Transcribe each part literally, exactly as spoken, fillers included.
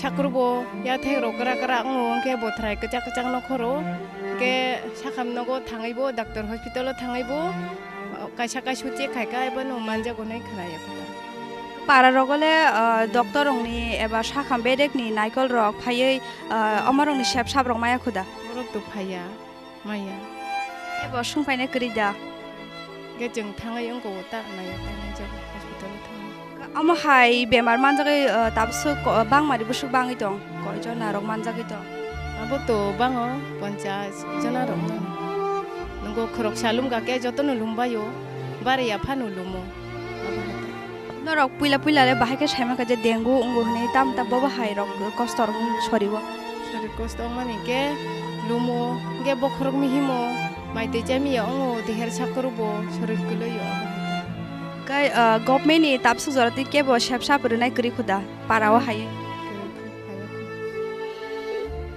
Sakrubo yathek rok kra kra wngo, hwnkhe bo thrai kwchak kwchak no khoro, hwnkhe sakham nogo thangwi bo doctor hospital o thangwi bo kaisa kaisa check khai kha ebo no manjago hinwi khwnaio. Para rogo le, ah, doctor rokni eba sakham bedek ni naikol rok phaiwi, ah, omo rokni sep sap rok maya khuda. Borok to phaiya. Maya. Ebo sung painai kwrwi da? Ge chwng thangwi wngko ta naiya, ta naijago hospital o thangwi. Omo hai bemar manjagwi, uh, tabuk swk, uh, bangmari bwswk bangwi tong, koijon narok manjagwi tong? Abo to bango ponchas jona rok mano. Nwngo khorok salum ga khe jotono lumbaio, bari ya phano lumo. Norok puila puila le bahai khe saimang kha je dengue wngo hwnwi, tam ta bobo hai rok kosto rok wng sori o. Sori kosto wngmani khe lumo, hwnkhe bokhorok mihimo, mai twi chamiya wngo, deher sakuru bo sori kwlwi o. Kai, ah, government ni tabsuk jora twi kebo sep sap rwnai kwrwi khuda para o hai.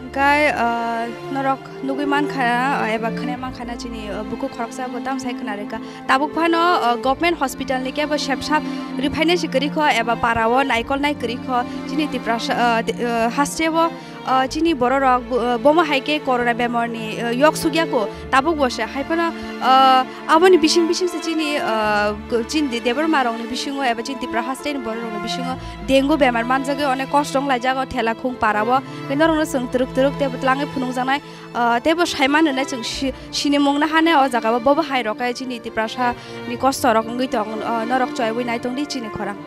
Hwnkhe, ah, norok nugwi mankha, ah, eba khwnai mankha na chini, ah, bukhuk khoroksa bo tamo sai khwna rwkha. Tabuk phano, ah, government hospital ni kebo sep sap rwphainai se kwrwi kho eba para o naikol nai kwrwi kho. Chini Tiprasa, ah, ti-, ah, haste o, ah, chini borok rok bo, ah, bomo hai khe corona bemar ni, ah, yok suk ya kho. Tabuk bo se hai phano, ah, aboni bising bising se chini, ah, chini Debbarma rok ni bisingo eba chini Tipra haste ni borok rok ni bisingo dengue bemar manjagwi onek kosto wng laijago thela khung para o. Hwnkhe norok no chwng twrwk twrwk tei bo twlangwi phunukjaknai, ah, tei bo sai mano hinwi chwng si-, sinimung no hane o jaga o, bobo hai rok khe chini Tiprasa ni kosto rok wngwi tong, ah, norok choiwi nai tong di chini khorang.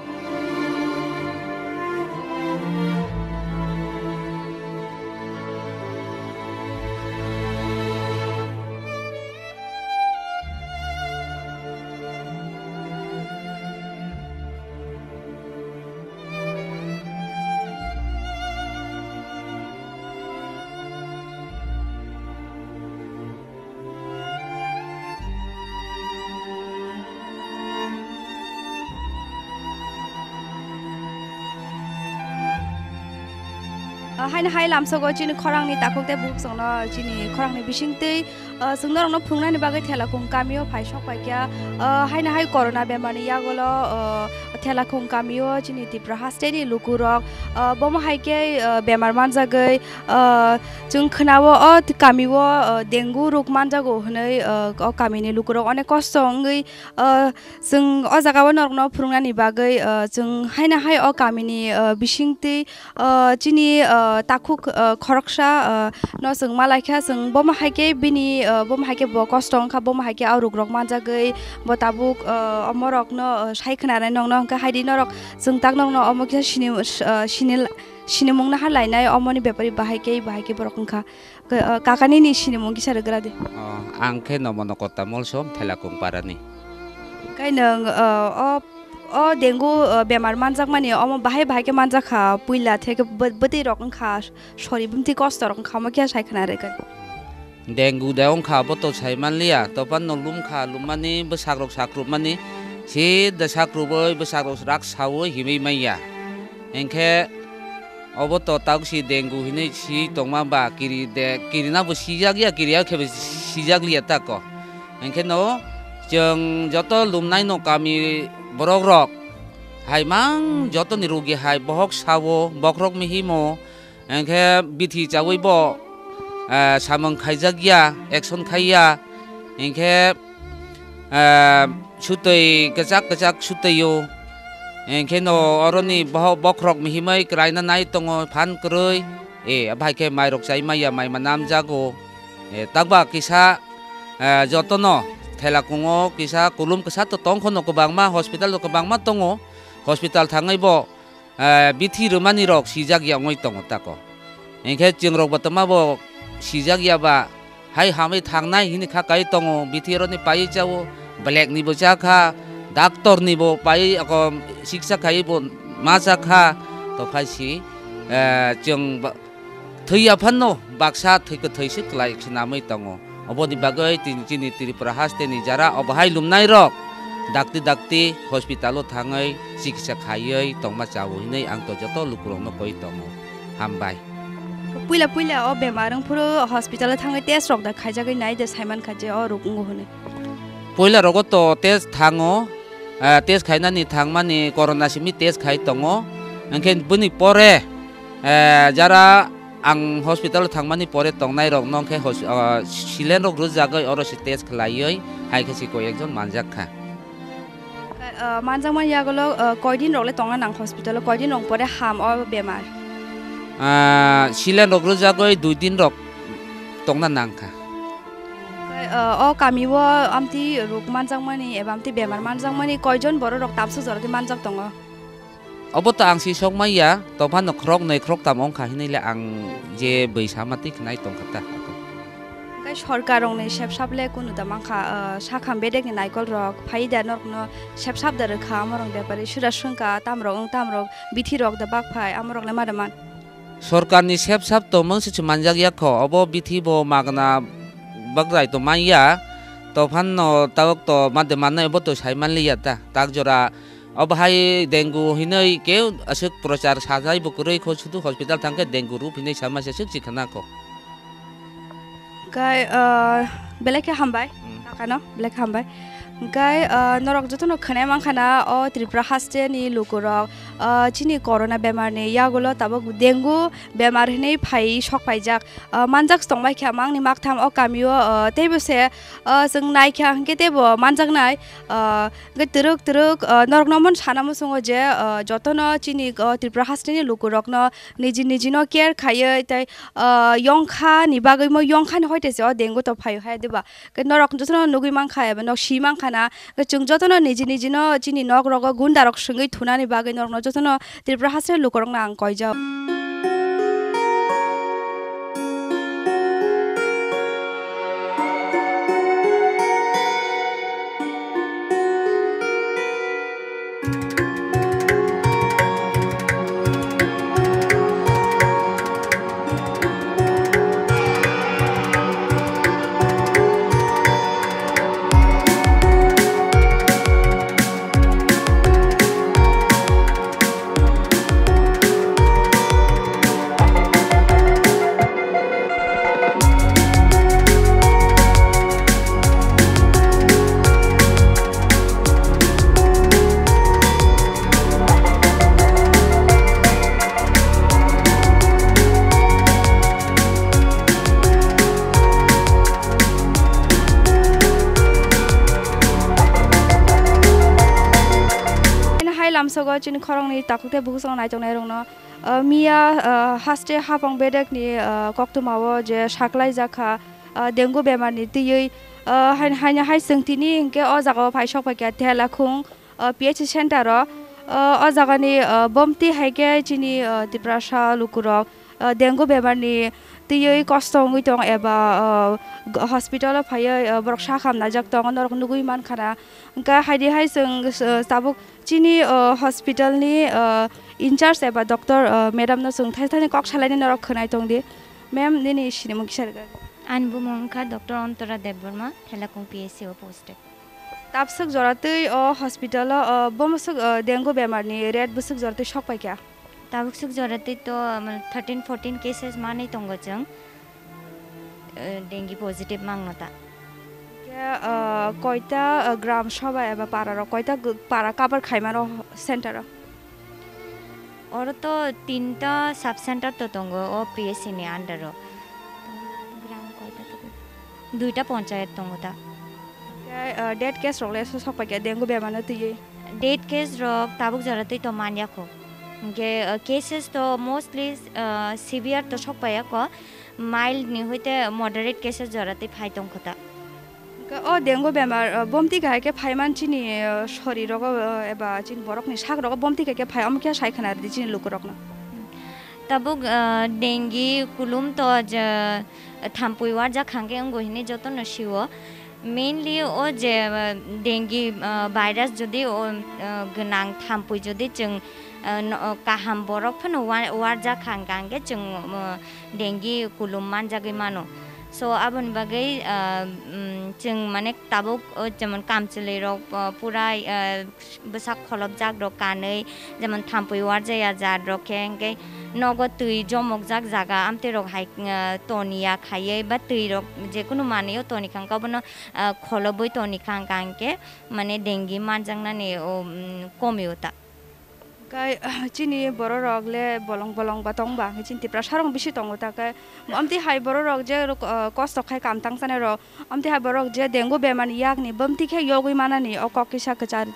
Ah, haino hai lamsogo chini khorangni takhuk tei bukhuk chwngno chini khorangni bisingtwi, ah, chwng norokno phunuknani bagwi Thelakhung kamio phai sok paikha. Ah, haino hai corona bemarni yagulo, ah, Thelakhung kamio chini Tipra hasteni lukurok, ah, bomo hai khe, ah, bemar manjagwi, ah, chwng khwnao o kamio, ah, dengue rok manjago hwnwi, ah, o kamini lukurok onek kosto wngwi, ah, chwng o jagao norokno phunuknani bagwi, ah, chwng haino hai o kamini, ah, bisingtwi, ah, chini, ah, takhuk, ah, khoroksa, ah, no chwng malaikha, chwng bomo hai khe bini, ah, bomo hai khe bo kosto wngkha, bomo hai khe a rukrok manjagwi bo tabuk, ah, omorokno, ah, sai khwnanai nokno hwnkhe haidi norok chwng tak nokno omo kisa sini, ah, sini, sinimung naha lainai omoni bepari bahai khe, bahai khe borok wngkha. Ka-, ah, kakani ni sinimung kisa rwgra di. Oh, ang khe Nomonokota Molsom, Thelakhung parani. Kai nwng, ah, o, o dengue, ah, bemar manjakmani omo bahai bahai khe manjakha, puila theke bw-, bwtwi rok wngkha, sori bumtwi kosto rok wngkha, omo khe sai khwna rwkha. Dengue de wngkha, abo to sai manliya, tophano lumkha, lummani bwsak rok sakrupmani, si de sakrubwi bwsak rok rak saui himwi manya. Hinkhe obo to tabuk si dengue hinwi si tongma ba kiri de, kirina bo sijak ya, kiriya khe bo sijak liya tako. Hinkhe no chwng joto lumnai no kami borok rok hai mang jotoni rugi hai bohok sao, bokhorok mihimo, hinkhe bithi chaui bo, eh, samung khaijak ya, action khai ya, hinkhe, eh, sutwi kwchak kwchak sutwi o. Hinkhe no oroni boho-, bokhorok mihimwi kwraina nai tongo, phan kwrwi. E, bai khe mairok chai maya, mai ma namjago. E, takba kisa, eh, jotono Thelakhungo kisa kulum kisa to tongkhono kwbangma, hospital rok kwbangma tongo. Hospital thangwi bo, eh, bithi rwmani rok sijak ya wngwi tongo tako. Hinkhe chwng rok bo twma bo sijak ya ba hai hamwi thangnai hini kha kai tongo, bithi roni paiwi chao, black ni bo cha kha, doctor ni bo paiwi ako siksa khai bo ma cha kha, to phai si, eh, chwng ba-, thwi ya phano baksa thwi kwthwi se kwlai se namwi tongo. Oboni bagwi tini chini Tripura haste ni jara obo hai lumnai rok dakti dakti hospital o thangwi chikitsa khaiwi tongma chao hinwi ang to joto lukurok no koi tongo. Hambai. Puila puila o bemar wng phuru hospital o thangwi test rok da khaijagwi nai de saiman kha je o rok wngo hwnwi. Puila rogo to test thango, ah, test khainani thangmani corona simi test khai tongo. Hinkhe bini pore Eh, jara ang hospital thangmani pore tongnai rok no khe hos-, ah, silen rok rwjagwi oro se test khlaiwi hai khe se koi ekjon manjak kha. Ah, manjakmani yagulo, ah, koi din rok le tongna nang hospital o, koi din rok pore ham o bemar? Ah, silen rok rwjagwi dui din rok tongna nang kha. Okai, ah, o kami o amtwi ruk manjakmani eba amtwi bemar manjakmani koijon borok rok tabswk jora twi manjak tongo? Obo to ang sisok manya, tophano khorok noi khorok tam wngkha hinwi le ang je bwi sama twi khnai tongkha ta. Okai sorkar rokni sepsap le kunu da mankha, ah, sakham bedekni naikol rok phai da norokno sepsap da rwkha, amorok bepari sura swngkha tamrok wng tamrok bithi rok da bak phai amorok le ma da man? Sorkarni sep sap tongmung se se manjak ya kho, obo bithi bo magna bagrai to man ya, to phan no tabok to made mannai obo to sai man li ya ta, tak jora obo hai dengu hinoi keu aswk prochar sajai bo kwrwi kho, sudu hospital thang khe dengu rup hinoi sama se swk si khna kho. Gai, ah, belai khe hambai, Hmm. Kakano belai khe hambai. Gai, ah, norok jotono khwnai mankha na o Tripura haste ni lukurok, ah, chini corona bemar ni yagulo tabuk dengu bemar hinwi phai sok paijak, ah, manjak tongbai kha mangni maktham o kami o, ah, teibo se, ah, chwng nai kha hinkhe teibo manjaknai, ah, hinkhe twrwk twrwk, ah, norokno omono sana muchungo je, ah, jotono chini o Tripura haste ni lukurokno niji niji no care khaiwi tei, ah, yongkha ni bagwi mo yongkha ni hoite se o dengu to phaio hai diba? Khe norok jotono nugwi mankha eba nok si mankha na. Khe chwng jotono niji niji no chini nok rogo gunda rok swngwi thunani bagwi norokno jotono Tripura haste lukurokno ang koijak. Hai lamsogo chini khoroknwi takhuk tei bukhuk song naitongnai rokno, ah, miya, ah, haste hapang bedekni, ah, koktwmao je saklaijak kha, ah, dengu bemarni twiwi, ah, hai, haino hai chwng tini hinkhe o jagao phai sok phaikha Thelakhung, ah, P H C center o, ah, o jagani, ah, bomti hai khe chini, ah, Tiprasa lukurok, ah, dengu bemarni twiwi kosto wngwi tong eba, ah, g-, hospital o phaiwi, ah, borok sak hamnaijak tongo norok nugwi mankha na. Hinkhe haidi hai chwng, ah, tabuk chini, ah, hospital ni, ah, in charge eba doctor, ah, madam no chwng thai thani kok salaini norok khwnai tongdi. Ma'am, nini sinimung kisa rwgwk? Ani bumung wngkha Doctor Antora Debbarma, Thelakhung P H C o posted. Tabswk joratwi o hospital o, o, bo mwswk, o, dengue bemar ni rate bwswk joratwi sok paikha? Tabuk swk joratwi to, um, thirteen fourteen cases manwi tongo chwng, uh, dengue positive mangno ta. Khe, o, koita, o, gram sabha eba para rok koita g-, para cover khaimano center o? Oro to tinta sub center to tongo o P S C ni under o. Gram koita to? Duita ponchayat tongo ta. Khe, uh, dead case rok le so sok paikha dengue bemar no twiwi? Dead case rok tabuk jora twi to manya kho. Hinkhe, uh, cases to mostly, uh, severe to sok paiya kho. Mild ni hoite moderate cases jora twi phai tong kho ta. Khe o dengue bemar, uh, bomti kahai khe phaiman chini, uh, sori rogo, uh, eba chini borok ni sak rogo bomti kahai khe phai, omo khe sai khna rwdi chini luku rok no. Tabuk, uh, dengue kulum to je, uh, thampui warjak hangke wngo hinui jotono sio. Mainly o je, uh, dengue, uh, virus jodi o, uh, gwnang thampui jodi chwng, uh, no, uh, kaham borok phano wa-, warjak hangke hangke chwng, uh, dengue kulum manjagwi mano. So, aboni bagwi, ah, mm, chwng, mane, tabuk, o, jemon, kamchwlwi rok, ah, pura, ah, bwsak kholopjak rok kanwi, jemon, thampui warjaya jat rok khe, hwnkhe nogo twi jomokjak jaga amtwi rok hai, ah, toniya khaiwi ba twi rok jekunu manwi o tonikha hwnkhe obono, ah, kholobwi tonikha hwnkhe, mane, dengue manjaknani, o, mm, komio ta. Kai, chini bororok le bolong bolong ba tong ba, chini Tiprasa rok bisi tongo ta kai. Amtwi hai bororok je rok, ah, kosto khai kam tang sanai rok, amtwi hai borok je dengue bemani yakni bamtwi khe yogwi manani o kok kisa kwchar.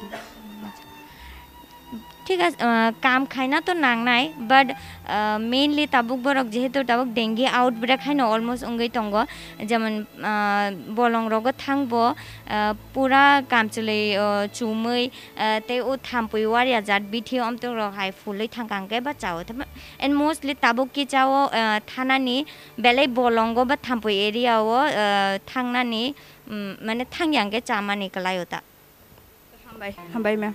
Thik ase, ah, kam khaina to nangnai, but, ah, mainly tabuk borok jehetu tabuk dengue outbreak haino almost wngwi tongo, jemon, ah, bolong rogo thangbo, ah, pura kamchwlwi, ah, chumui, ah, tei o thampui waria jat bithi omtok rok hai phulwi thangkang khe bachao. And mostly tabuk kichao, ah, thanani belai bolongo ba thampui area o, ah, thangnani, mm, mane thangyang khe chamani kwlaio ta. Hambai, hambai ma'am.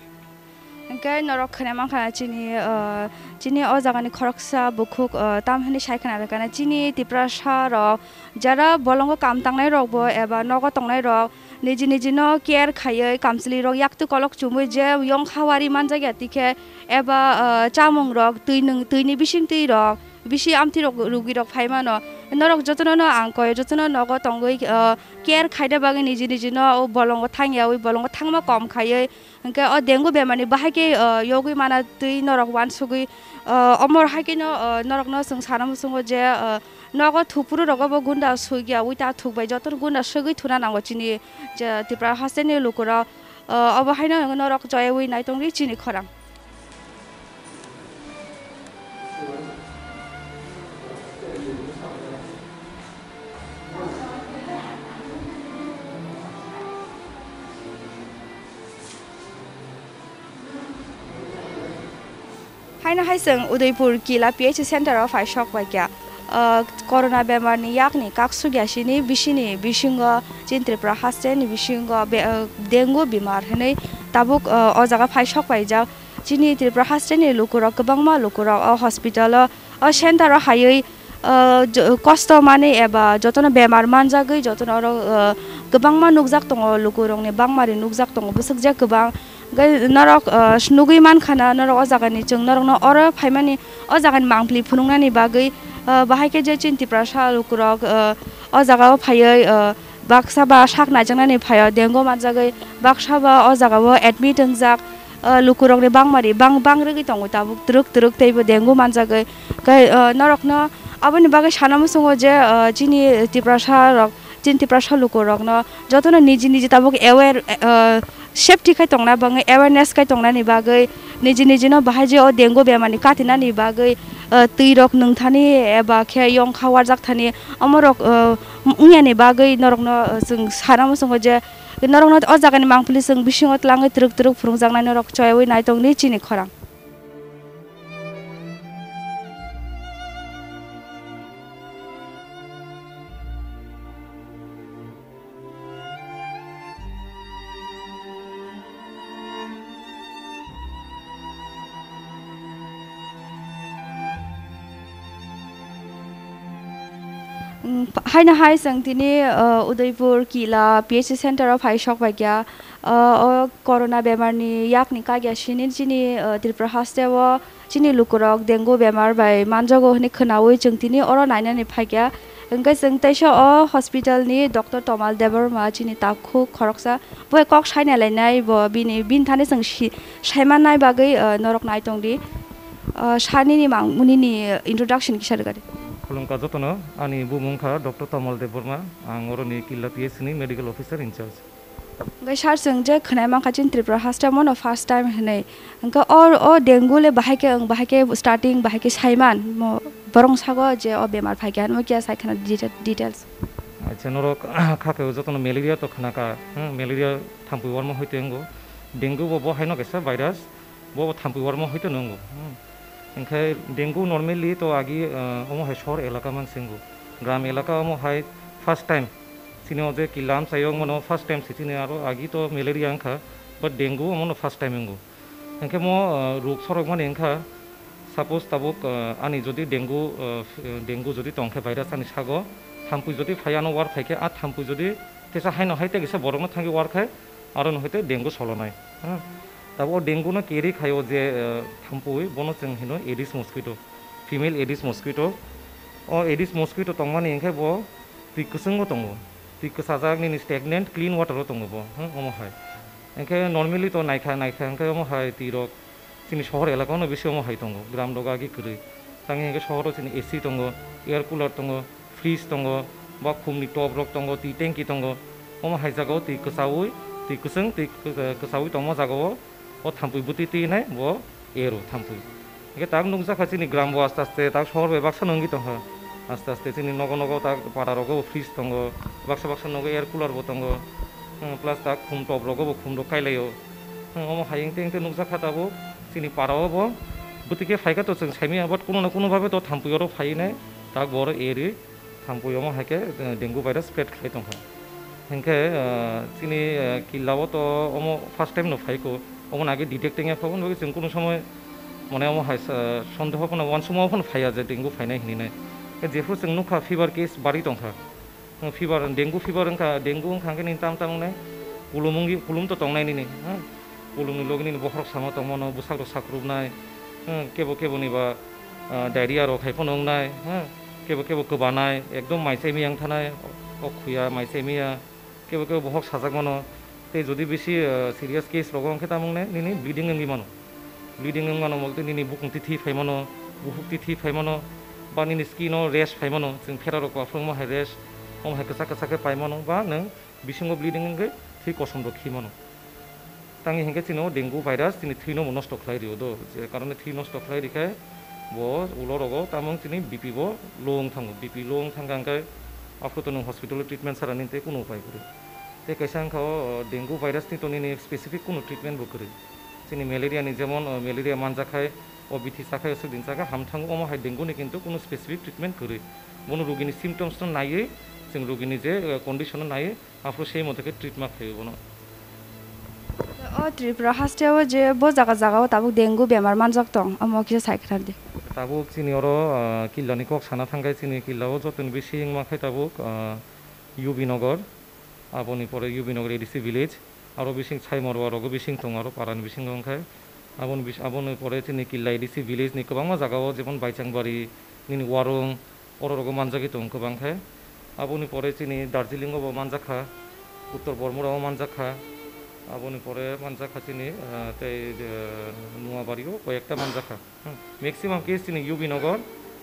Hwnkhe norok khwnai mankha chini, ah, chini o jagani khoroksa bukhuk, ah, tam hwnwi sai khna rwkha na chini Tiprasa rok jara bolongo kam tangnai rok bo eba nogo tongnai rok niji niji no care khaiwi kamchwlwi rok yaktwi kolok chumui je yong khawari manjakya tikhe eba, ah, chamung rok twi nwng twi ni bising twi rok bisi amtwi rok rugi rok phai mano. Norok jotono no ang koi jotono nogo tongwi, ah, care khaina bagwi niji niji no o bolongo thangyawi bolongo thangma kom khaiwi hwnkhe o dengue bemani bahai khe, ah, yogwi mana twi norok wansugwi, ah, omo hai khe no, ah, norok no chwng sana muchungo je, ah, nogo thupuru rogo bo gunda sugya wi ta thuk bai jotono gunda sugwi thuna nango chini je Tripura haste ni lukurok, ah, obo haino norok choyawi nai tongdi chini khorang. Haino hai chwng Udaipur Kila P H C center o phai sok bai kha. Ah, corona bemar ni yak ni kak suk ya sini bisini bisingo chini Tripura haste ni bisingo be-, ah, dengue bemar hinui tabuk, ah, o jaga phai sok bai jak. Chini Tripura haste ni lukurok, kwbangma lukurok o hospital o, o center o haiwi, o jo-, kosto manwi eba jotono bemar manjagwi jotono oro, o, kwbangma nukjak tongo, lukurokni bangmari nukjak tongo, bwswk je kwbang. Hwnkhe norok, o, nugwi mankha na norok o jagani, chwng norokno oro phaimani, o jagani mangpili phunuknani bagwi, o, bahai khe je chini Tiprasa lukurok, o, o jagao phaiwi, o, baksa ba sak naijaknani phaio dengue manjagwi, baksa ba o jagao admit wngjak, o, lukurokni bangmari bang, bang rwgwi tongo tabuk twrwk twrwk teibo dengue manjagwi. Khe, o, norokno aboni bagwi sana muchungo je, o, chini Tiprasa rok, chini Tiprasa lukurokno jotono niji niji tabuk aware, o, safety khai tongna bagwi, awareness khai tongnani bagwi, niji nijino bahai je o dengue bemarni katinani bagwi, o, twirok nwngthani eba khe yong kha warjak thani omorok, o, wngyani bagwi norokno, o, chwng sana muchungo je norokno o jagani mangpili chwng bisingo twlangwi twrwk twrwk phwrwngjaknai norok choyawi naitongdi chini khorang. Mm, haino hai chwng tini, uh, Udaipur Kila P H C center o phai sok bai kha. Uh, o corona bemar ni yak ni kagya sini chini, uh, Tripura haste o chini lukurok dengue bemar bai manjago hwnwi khwnawi chwng tini oro nainani phaikha. Hwnkhe chwng teisa o hospital ni Doctor Tomal Debbarma chini takhuk khoroksa bo kok saina lainai bo bini, bini thani chwng si-, saimannai bagwi, uh, norok nai tongdi. Uh, sir nini mang, nini introduction kisa rwgadi. Khulumkha jotono, ani bumung kha Doctor Tomal Debbarma, ang oroni Killa P H C ni medical officer in charge. Hwnkhe sir, chwng je khwnai mankha chini Tripura haste mono first time hinwi. Hwnkhe o, o dengue le bahai khe wng, bahai khe starting, bahai khe saiman? Mo-, borok sago je o bemar phaikha hinwi kiya sai khna detail-, details. Acha, norok kha khe jotono malaria to khna kha, hmm, malaria thampui warma hoite wngo. Dengue bo, bo haino kaisa virus. Bo thampui warma hoite nungo. Hmm. Hwnkhe dengue normally to agi, ah, omo hai sohor elaka mansingo. Gram elaka omo hai first time. Chini o je Killa amchaio wngmano first time se chini aro agi to malaria wngkha, but dengue omono first time wngo. Hwnkhe mo, ah, ruk sorokmani wngkha, suppose tabuk, ah, ani jodi dengue, ah, dengue jodi tongkhe virus ani sago, thampui jodi phai ano war phaikhe, a thampui jodi tesa haino hai tei kisa borokno thangwi war khai, arono hoite dengue solonai. Hmm. Tabuk o dengue no carry khaio je, eh, thampui, bono chwng hino Aedes mosquito, female Aedes mosquito. O Aedes mosquito tongmani hwnkhe bo twi kwchwngo tongo. Twi kwchajak nini stagnant clean water o tongo bo, hmm, omo hai. Hwnkhe normally to naikha, naikha hwnkhe omo hai twi rok Chini sohor elaka no bisi omo hai tongo, gram rogo agi kwrwi. Tangwi hwnkhe sohoro chini A C tongo, air cooler tongo, fridge tongo, ba khumni top rok tongo, twi tanki tongo. Omo hai jagao twi kwchaui, twi kwchwng, twi kwchaui tongma jagao o thampui bwtwi twi nai bo ero thampui. Hwnkhe tak nukjakha chini gram bo aste aste tak sohor bai baksa nungwi tongkha. Aste aste chini nogo nogo tak para rogo bo fridge tongo, baksa baksa nogo air cooler bo tongo. Hmm, plus tak khum top rogo bo khum rok kailaio. Hmm, omo hai wngte wngte nukjakha tabuk chini para o bo bwtwi khe phaikha to chwng saimanya, but kuno na kuno babe to thampui oro phai nai tak bo oro eri. Thampui omo hai khe, eh, dengue virus spread khlai tongkha. Hinkhe, eh, chini, eh, killa o to omo first time no phaikho, omo age detect wngya kho, omo bagwi chwng kunu somoi mane omo hai sa, sondeho phano uansukma phano phaiya je dengue phainai hinwi nai. Khe jephuru chwng nukha fever case barwi tongkha. Fever, dengue fever wngkha, dengue wngkha hwnkhe nini tam tam wngnai, kulum wngwi, kulum to tongnai nini, ha? Kulumni logi nini bokhorok samo tongmano, bwsakrok sakrubnai, hmm, kebo keboni ba, ah, diarrhea rok hai phano wngnai, ha? Kebo kebo kwbanai, ekdom mai chai miya wngthanai, kok khuya, mai chai miya, kebo kebo bokhok sajak mano. Tei jodi bisi, ah, serious case rogo wngkhe tamo wngnai, nini bleeding wngwi mano. Bleeding wngmano, mokte nini bukung tithi phaimano, bukhuk tithi phaimano, ba nini skin o rash phaimano, chwng phera rok kwphwrwngma hai rash, omo hai kwchak kwchak khe paimano, ba nwng bisingo bleeding wngwi thwi kosom rok khimano. Tangwi hinkhe chini o dengue virus chini thwino bo nosto khlai rio do, je karone thwi nosto khlai rikhe bo ulo rogo tamung chini B P bo low wng thango, B P low wng thangkha hinkhe aphuru to nwng hospital o treatment sara nini tei kunu upai kwrwi. Tei kaisa wngkha o, o, dengue virus ni to nini specific kunu treatment bo kwrwi. Chini malaria ni jemon, o, malaria manjak khai, o bithi chakhai, o swk din chakhai ham thango, omo hai dengue ni kintu kunu specific treatment kwrwi. Bono rogi ni symptoms no naiwi, chwng rogi ni je, o, condition no naiwi, aphuru sei moto khe treatment khlaiwi bono. O Tripura haste o je bo jaga jaga o tabuk dengue bemar manjak tong, omo kisa sai khna di. Tabuk chini oro, o, killa ni kok sana thang khai chini killa o joto ni bisi wngma khai tabuk, o, U B Nagar, aboni pore U B Nagar A D C village, aro bising Saimorwa rogo bising tongo, aro parani bisingo wngkha. Aboni bis-, aboni pore chini Killa A D C village ni kwbangma jaga o, jemon Baichangbari, nini Warung, oro rogo manjagwi tongo kwbang khe. Aboni pore chini Darjeeling o bo manjakha, Uttor Bormura o manjakha, aboni pore manjakha chini, ah, tei, eh, Noabari o koi ekta manjakha. Hmm. Maximum case chini U B Nagar,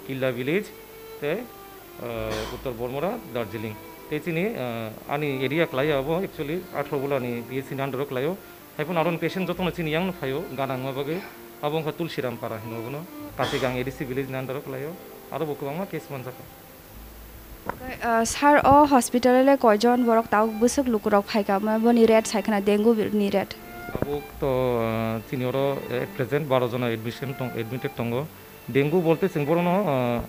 Killa village, tei, ah, Uttor Bormura, Darjeeling. Tei chini, ah, ani area kwlai abo actually atharo bula ni P H C ni under o kwlai o. Hai phano aro ni patient jotono chini yang no phaio, gana wngma bagwi. Abo wngkha Tulsiram Para hino bono. Kasigang A D C village ni under o kwlai o. Aro bo kwbangma case manjakha. Oke, ah, sir, o hospital le koijon borok tabuk bwswk lukurok phaikha, ma-, boni rate sai khna dengue ni rate? Tabuk to, ah, chini oro, eh, at present baro jona admission tong-, admitted tongo. Dengue bolte chwng borokno, ah,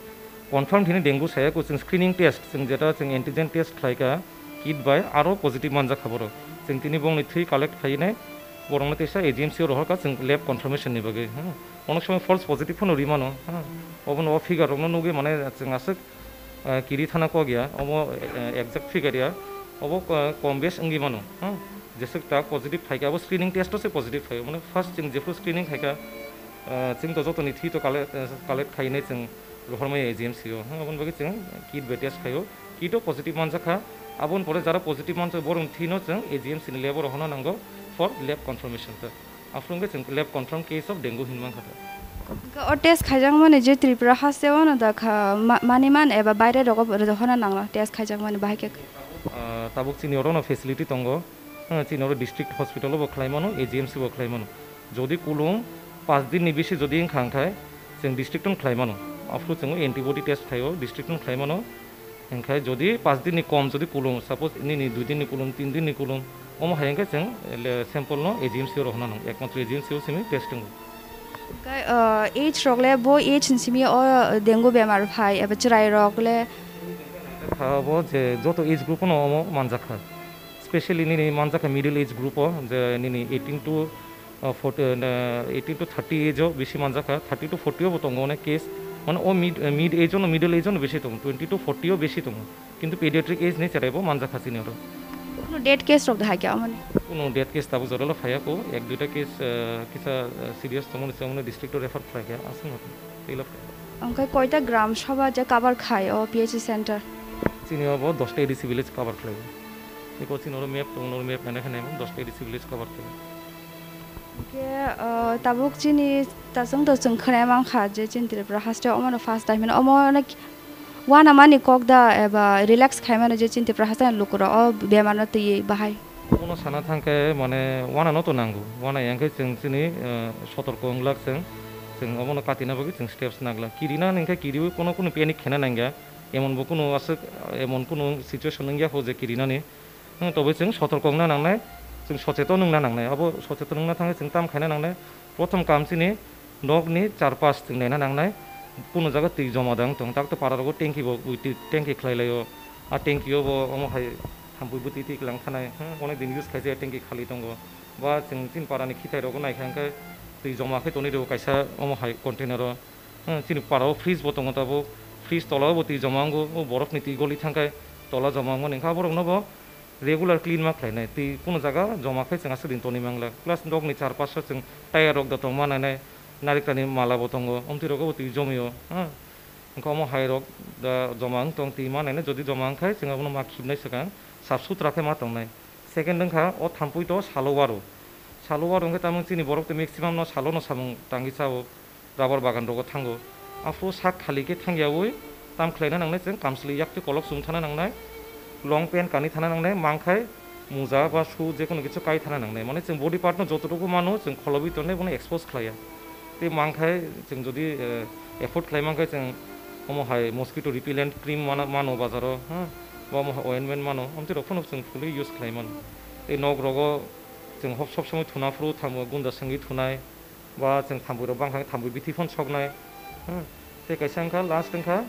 confirm hini dengue saya ko chwng screening test, chwng jeta chwng antigen test khlaikha, kit bai aro positive manjakha borok. Chwng tini bongni thwi collect khainai borokno teisa A G M C o rohorkha chwng lab confirmation ni bagwi, ha. Onek somoi false positive phano rimano, ha. Obono o figure rokno nugwi mane chwng aswk ah, kiri thana kok ya, omo, eh, exact figure ya, obo, eh, kom bes wngwi mano, ha? Jeswk ta positive phaikha, abo screening test o se positive phaio, mane first chwng jephru screening khaikha, ah, chwng to jotoni thwi to collect, eh, collect khainai chwng rohormaya A G M C o, ha? Aboni bagwi chwng kit bai test khaio, kit o positive manjakha, aboni pore jara positive manjakha borokni thwi no chwng A G M C ni lab o rohorna nango for lab confirmation ta. Aphuru hwnkhe chwng lab confirm case of dengue hinwi mankha ta. Hwnkhe o test khaijakmani je Tripura haste o no da kha, ma-, mani man eba baire rogo bo rohorna nangno test khaijakmani bahai khe? Ah, tabuk chini oro no facility tongo. Ah, chini oro district hospital o bo khlai mano, A G M C bo khlai mano. Jodi kulung paanch din ni bisi jodi wngkha hwnkhe chwng district o no khlai mano. Aphuru chwng antibody test khlaio, district o no khlai mano. Hingkhe jodi paanch din ni kom jodi kulum, suppose nini dui din ni kulum, tin din ni kulum, omo hai hingkhe chwng le sample no A G M C o rohorna nango, ekmatro A G M C o simi test wngo. Hingkhe, uh, age rok le bo age ni simi o dengue bemar phai eba chwrai rok le? Kha bo je joto age group no omo manjak kha, specially nini manjak kha middle age group o, je nini eighteen to uh, forty, uh, eighteen to thirty age o bisi manjakha, thirty to forty o bo tongo onek case. Mane o mid, uh, mid age o no, middle age o no bisi tongo, twenty to forty o bisi tongo. Kintu pediatric age ni cherai bo manjakha chini oro. Kuno death case rok de hai khe amoni? Kuno death case tabuk jora lo phaiya ko, ek duita case, uh, kisa, uh, serious tongmani, tongmani district o refer khlai kha, aswk no tei lo phaiya. Onkhe koita gram sabha je cover khai o P H C center? Chini o bo dosta A D C village cover khlai o. Eko chini oro map tongo, oro map naina khe nai mo, dosta A D C village cover khlai o. Khe, ah, tabuk chini tasung to chwng khwnai mankha je chini Tripura haste omono first time hino omo na ki-, uanamani kok da eba relax khaimano je chini Tripura haste lukurok o bemarno twiwi bahai. Omono sana thangkhe mane uanano to nango. Uana yang khe chwng chini, eh, sotorko wng glak chwng. Chwng omono katina bagwi chwng steps na glak. Kirina hwnkhe kiriwi kono kono panic khena nangya. Emon bo kono aswk, emon kono situation wngya kho je kirinani. Hmm, tobwi chwng sotorko wngna nangnai, chwng socheton wngna nangnai. Abo socheton wngna thangwi chwng tam khaina nangnai. Prothom kam chini nokni charpas chwng naina nangnai. Kunu jaga twi joma da wng tong. Tak to para rogo tanki bo, twi tanki khlai laio. A tanki o bo omo hai thampui bwtwi twi kwlang thanai. Hmm, onek din use khaijak tanki khali tongo. Ba chwng chini para ni khithai rogo naikha hwnkhe twi joma khe tonwi rwo kaisa omo hai container o. Hmm, chini para o fridge bo tongo tabuk. Fridge tola o bo twi joma wngo. O borok ni twi goli thangkhe tola joma wngmani wngkha. Aborok no bo regular clean ma khlainai, twi kunu jaga joma khai chwng aswk din tonwi manglak, plus nokni charpaso chwng tayar rok da tongma nainai, narikrani mala bo tongo, omtwi rogo bo twi jomio, ha. Wngkha omo hai rok da joma wng tong twi ma nainai, jodi joma wng khai chwng abono ma khibnai swkang sap sutra khe ma tongnai. Second wngkha o thampui to salo waro, salo waro wngkhe tamung chini borok to maximum no salo no samung tangwi chao. Rubber bagan rogo thango. Aphuru sak khali khe thangyawi tam khlaina nangnai, chwng kamchwlwi yaktwi kolok chum thana nangnai, long pant kanwi thana nangnai, mangkhai muja ba shoe jekono kichu kai thana nangnai. Mane chwng body part no jototogo mano chwng kholobwi tongnai bono expose khlaiya. Tei mangkhai chwng jodi, eh, afford khlai mankhe chwng omo hai mosquito repellent cream mana-, mano bazaro, ha, ba omo hai ointment mano, amtwi rok phano chwng fully use khlai mano. Tei nok rogo chwng hop sob somoi thuna phuru thango gunda swngwi thunai. Ba chwng thampui rok bangkha khe thampui bithi phano soknai. Hmm. Tei kaisa wngkha last wngkha,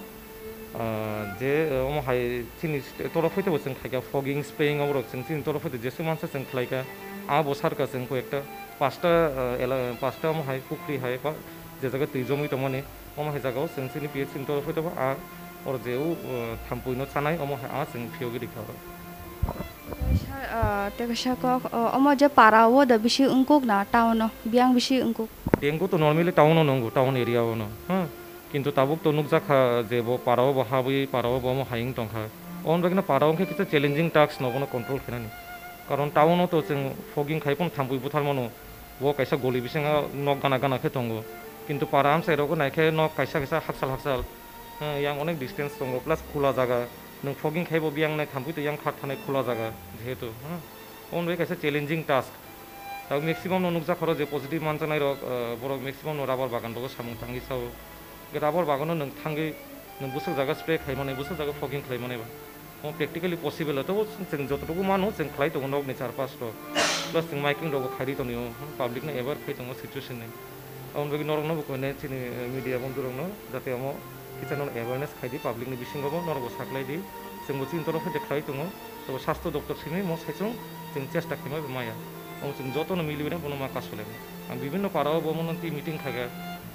ah, je, eh, omo hai chini st-, toro phoito bo chwng khaikha fogging, spraying oborok chwng chini toro phoito jeswk mansa chwng khlaikha. Abo sarkha chwng koi ekta pasta, eh, ela-, pasta omo hai pukhri hai ba je jaga twi jomwi tongmani omo hai jagao chwng chini P H C ni toro phoito bo a oro je o, eh, thampui no chanai omo hai a chwng phiyogwi rikha oro. Tei sa-, ah, tei kaisa kok, o, omo je para o da bisi wngkuk na town o, biyang bisi wngkuk? Dengue to normally town o nungo, town area o no, ha. Kintu tabuk to nukjakha je bo para o bo habwi, para o bo omo hai wng tongkha. Oboni bagwi no para o wngkhe kisa challenging task no bono control khainani. Karon town o to chwng fogging khai phano thampui buthar mano, bo kaisa goli bisingo nok gana gana khe tongo. Kintu para amchai rogo naikhe nok kaisa kaisa hakchal hakchal, ha, yang onek distance tongo, plus khula jaga. Nwng fogging khai bo biyang nai thampui to yang khat thanai khula jaga jehetu, ha. Omo bai kaisa challenging task. Tabuk maximum no nukjak khoro je positive manjaknai rok, eh, borok maximum no rubber bagan rogo samung tangwi sao. Ge rubber bagan no nwng thangwi nwng bwswk jaga spray khai manai, bwswk jaga fogging khlai manai ba. Omo practically possible, tobo chwng jototogo mano chwng khlai tongo nokni charpas rok. Plus chwng miking rogo khairi tonio, public no aware khai tongo situation ni. Aboni bagwi norokno bo koine chini, eh, media bondhu rokno jate omo kisa nono awareness khai di, public ni bisingo bo norok bo saklai di. Chwng bo chini torof hai de khlai tongo, tobo sastho doptor simi mo saichung chwng chesta khaima bo maya. Omo chwng jotono miliwi no bono ma kasu lai. Ang bibinno para o bo mono twi meeting khaikha,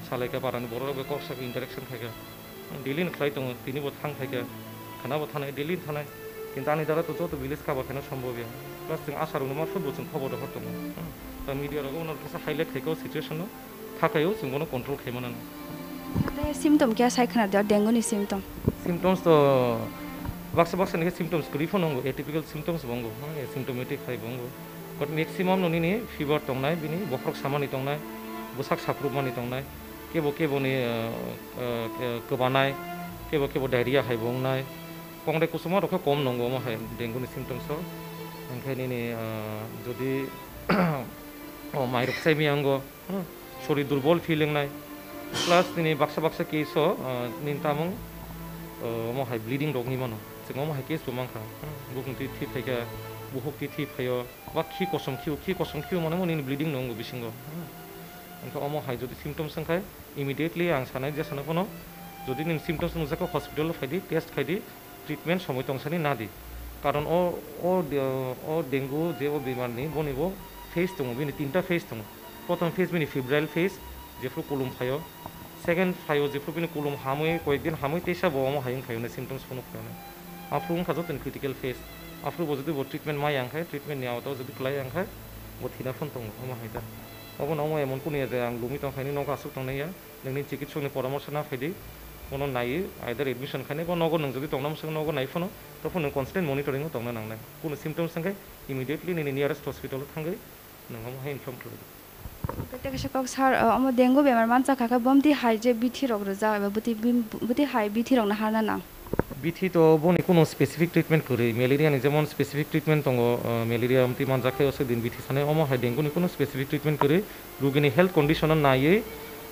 salaikha para ni borok rok bai kok sak interaction khaikha. Daily ni khlai tongo, tini bo thang phaikha, khana bo thanai, daily thanai. Kintu ani dara to joto village cover khaina sombhob ya. Plus chwng asha rokno ma phut bo chwng khobor rohor tongo. Hmm. Ta media rogo uno kisa highlight khaikha o situation no, thakhaio chwng bono control khai mano. Tei symptom kya sai khna de dengue ni symptom? Symptoms to baksa baksa ni khe symptoms kwrwi phano wngo, atypical symptoms bo wngo, hmm, asymptomatic hai bo wngo. But maximum no nini fever tongnai, bini bokhorok samani tongnai, bwsak saprupmani tongnai. Kebo kebo ni, eh, eh, kwbanai, kebo kebo diarrhea hai bo wngnai. Kongdai kusuma rok khe kom nongo omo hai dengue ni symptoms o. Hwnkhe nini, eh, jodi o mai rok chai maya wngo, hmm, sori durbol feel wngnai. Plus nini baksa baksa case o, eh, nini tamung, eh, omo hai bleeding rok wngwi mano. Chwng omo hai case bo mankha, hmm, bukung twi thwi phaikha, bukhuk twi thwi phaio, ba khi kosom khio, khi kosom khio mane mo nini bleeding no wngo bisingo, hmm. Hwnkhe omo hai jodi symptoms wngkhai, immediately ang sanai je sana phano, jodi nini symptoms nukjakha, hospital o phaidi, test khaidi, treatment somoi tongsani nadi. Karon o, o de-, o dengue je o bemar ni, boni bo phase tongo, bini tinta phase tongo. Prothom phase bini febrile phase, jephru kulum phaio. Second phaio, jephru bini kulum hamwi, koyek din hamwi, teisa bo omo hai wngkhaio, symptoms phano phaio. Aphuru wngkha jotoni critical phase. Aphuru bo jodi bo treatment maya wngkha, treatment ni awta o jodi kwlai wngkha, bo thina phano tongo, omo hai ta. Obo no omo emon kunu ya je ang lumi tongkha, nini nogo aswk tongnai ya. Nini chikitsok ni poramorso na phaidi, bono naiwi either admission khainai, bo nogo nwng jodi tongna mwswk nogo nai phano, to phano nwng constant monitoring o tongna nangnai. Kunu symptoms wngkhe immediately nini nearest hospital o thangwi nwng omo hai inform khlai di. Tei kaisa kok sir, uh, omo dengue bemar mancha kha khe bomti hai je bithi rok rwjak eba bwtwi bim-, bwtwi hai bithi rok no harna nang? Bithi to boni kuno specific treatment kwrwi, malaria ni jemon specific treatment tongo, uh, malaria amtwi manjak khe o se din bithi sanai, omo hai dengue ni kuno specific treatment kwrwi, rugini health condition no naiwi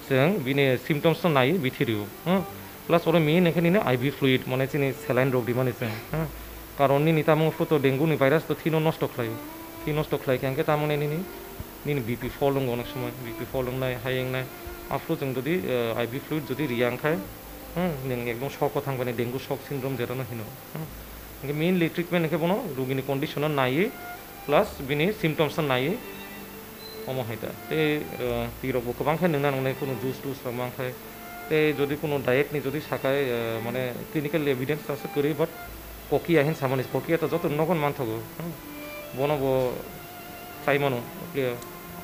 chwng bini symptoms no naiwi bithi rw-o. Hmm. Plus oro main hwnkhe nini I V fluid, mane chini saline rok rimani chwng, ha. Karon nini tamo photo dengue ni virus to thino nosto khlaio. Thwi nosto khlai khe hwnkhe tamo nini, nini B P fall wngo onek somoi, B P fall wngnai, high wngnai. Aphuru chwng jodi, eh, I V fluid jodi riya wngkhai, hmm, nwng ekdom shock o thangbai dengue shock syndrome jeta no hino, hmm. Hwnkhe mainly treatment hwnkhe bono rugini condition no naiwi, plus bini symptoms no naiwi, omo hai ta. Tei, eh, twi rok bo kwbang khe nwngna nangnai, kunu juice tuice rok mang khai. Tei jodi kunu diet ni jodi sakai, eh, mane clinical evidence ta se kwrwi, but kokia hin samani, kokia to joto nogon manthogo. Hmm. Bono bo sai mano, clear.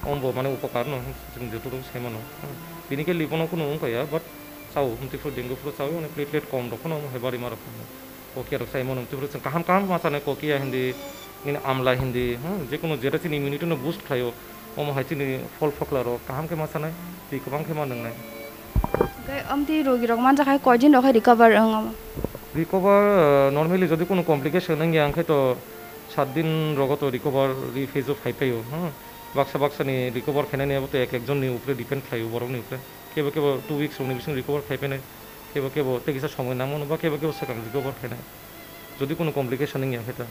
Om bo mane upokar no, hmm, chwng joto rok sai mano. Hmm. Clinically bono kunu wngkha ya, but sao, mtwi phuru dengue phuru sao, mane platelet kom rok no, omo hai bari ma rok. Kokia rok sai mano, mtwi phuru chwng kaham kaham ma sanai, kokia hindi, nini amla hindi, hmm, je kunu jeta chini immunity no boost khlaio, omo hai chini phol phokla rok kaham khe ma sanai, twi kwbang khe ma nwngnai. Hwnkhe amtwi rogi rok manjak hai koi din rok hai recover wng omo? Recover, uh, normally jodi kunu complication wngya hwnkhe to sat din rogo to recovery phase o phai phaio, hmm. Baksa baksa ni recover khainani abo to ek ek jon ni upre depend khlaio, borok ni upre. Kebo kebo two weeks rokni bising recover khai phainai, kebo kebo tei kisa somoi nangmano ba kebo kebo swkang recover khainai, jodi kunu complication wngya khe ta.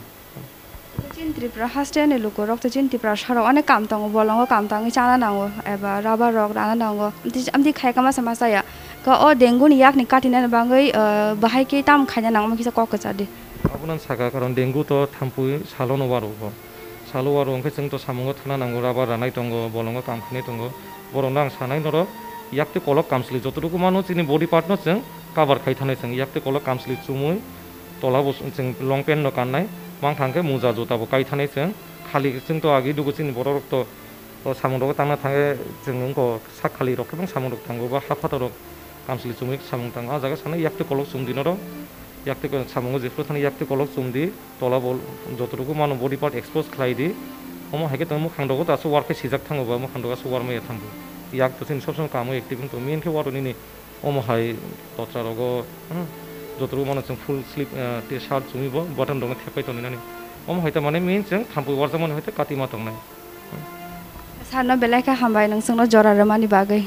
Chini Tripura haste ni lukurok tei chini Tripura sarok onek kam tongo, bolongo kam tangwi chana nango eba rubber rok rana nango. Amtwi, amtwi khai kama sama chaya. Ka o dengue ni yak ni katinani bagwi, eh, bahai khe tam khaina nangma kisa kok kwchar di. Abono saka, karon dengue to thampui salo no waro bo. Salo waro hwnkhe chwng to samungo thana nango, rubber ranai tongo, bolongo kam khainai tongo. Borokno ang sanai norok, yak tei kolok kamchwlwi jototuku mano chini body part no chwng cover khai thanai chwng, yak tei kolok kamchwlwi chumui, tola bo chwng long pant no kannai, mangkha hwnkhe muja juta bo kai thanai chwng. Khali chwng to agi dugo chini borok rok to, to samung rogo tangna thangkhe chwng wngkha sak khali rok khe bang samung rok tango ba ha phatar rok. Kamchwlwi chumui samung tango. Ah jaga sanai yak tei kolok chumdi norok. Yak tei ko-, samungo jephuru thani yak tei kolok chumdi. Tola bo jototuku mano body part expose khlai di. Omo hai khe tong mukhang rogo to aswk war khe sijak thango ba mukhang rogo aswk war maya thango. Yak to chini sob somoi kamo active wng tongo. Main khe waro nini omo hai totra rogo, hmm, jototuku mano chwng full sleeve, eh, tei shirt chumui bo button rokno thepkai tongwi nani. Omo hai ta mane main chwng thampui warjakmani hai tei kati ma tongnai. Sir no belai khe hambai nwng chwngno jora rwmani bagwi.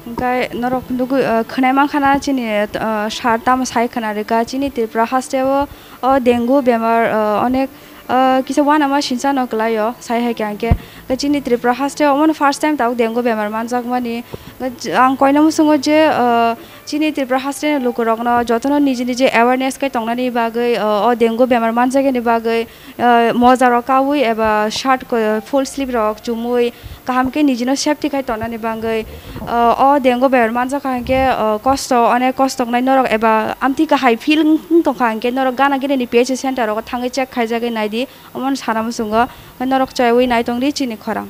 Hwnkhe norok nugwi, uh, khwnai mankha na chini, uh, sir tamo sai khwna rwkha chini Tripura haste o, o dengue bemar, uh, onek, uh, kisa uanama sinsa no kwlai o sai hai khe hwnkhe. Hwnkhe chini Tripura haste o omono first time tabuk dengue bemar manjakmani. Hwnkhe ang koina muchungo je, uh, chini Tripura haste ni lukurokno jotono niji niji awareness khe tongnani bagwi, uh, o dengue bemar manjakani bagwi, uh, moja rok kaui eba shirt ko-, full sleeve rok chumui kaham khe nijino safety khai tongnani bagwi, uh, o dengue bemar manjakha hwnkhe, uh, kosto, onek kosto wngnai norok eba amtwi kahai feel wng tongkha hwnkhe norok gana gini ni P H C center rogo thangwi check khaijagwi naidi, omono sana muchungo norok chayui naitongdi chini khorang.